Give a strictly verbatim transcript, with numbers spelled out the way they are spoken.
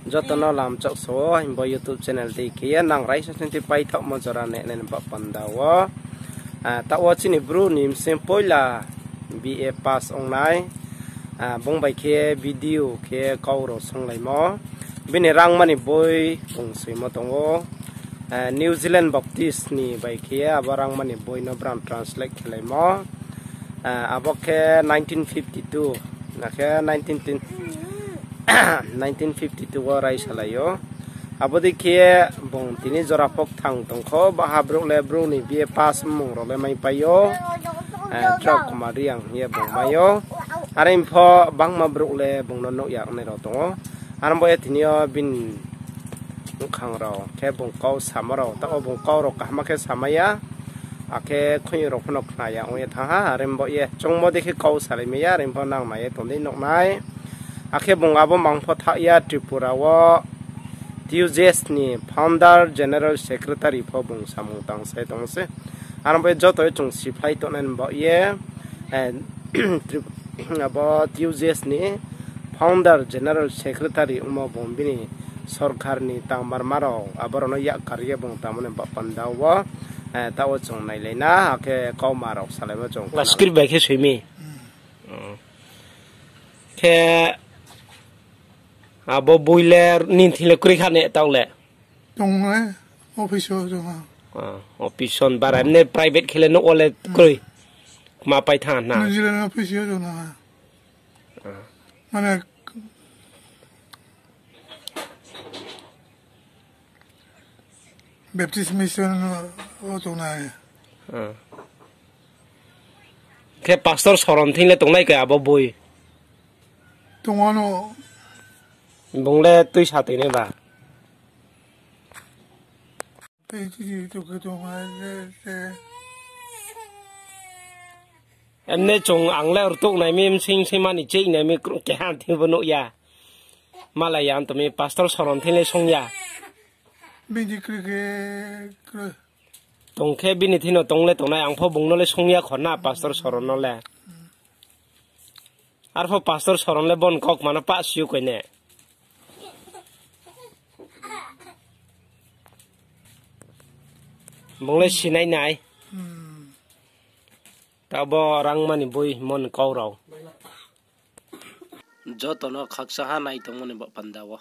Joto no lamchak so, himbo YouTube channel dei khe ye nang raisa senti paithaohmo jora nai nai ni ba panda wo. Ah, taoh wo chini Bru ni bsing poila B A pass ongnai. Ah, bung bai khe video khe kau rao sunglaimo. Bini rangma ni boi bung soimo tong ou. Ah, New Zealand Baptist ni bai khe ye abo rangma ni boi no brang translate khelaimo. Ah, abo khe nineteen fifty two, na khe nineteen, nineteen fifty two wo raisalai ou. Abo dei khe bung tini jora pho kthang tong kho, baha brouh le brouh ni B A pass mmung rao le maipai ou. Eh, Drao Kumar Reang hing ye bung mai ou. Are pho bangma brouh le bung no nuh ya ongnai rao tong ou. Are bo ye tini yo bini bkhang rao khe bung kau samo rao, taoh wo bung kau rao kaham khe samai ya. Akhe khoing rao pho no khna ya ong ye thanng ha, are bo ye chungmo dei khe kau salai mai ya, are pho nang nai ye tong dei nuh nai. Akhe bung abo mang pho thaoh ya, Tripura wo T U J S ni founder general secretary pho bung samung tang sai tong se. Are bo ye joto ye chung siphlai tongnai ni baoh ye, eh, Trip-, abo T U J S ni founder general secretary ongmo bung bini sorkar ni tangmarma rao abo rao no yak kar ye bung tangmo ni ba panda wo, eh, taoh wo chung nailai na, akhe kauma rao salaimo chung khna. Script bai khe soi mi. Khe abo boi le nini thing le kroi kha ne taoh le? Tong le, office wo tong ha. Ah, office wo bara, emne private khe le nouh wo le kroi. Kma pai thanng na? New Zealand office yo tong na. Mane, Baptist Mission wo tongnai. Khe Pastor Soron thing le tongnai khe abo boi? Tong ou no. Bung le tuisa toinai ba? Tei tui tui tong khe tong ha, e, e. Emne chung ang le rtuh nai mi, bsing bsing mani cheih nai mi, keha thing bo nuh ya. Malai ya, ang tong mi Pastor Soron thing le sung ya. Bini kri khe, kri. Tong khe bini thing no tong le tongnai, ang pho bung no le sung ya kho na, Pastor Soron no le. Arpho Pastor Soron le bo ni kaukma no pah si ou koi ne. Bung le sinai nai. Tabo rangma ni boi hingmo ni kau rao. Joto no khakchang ha nai tongmo ni ba panda wo.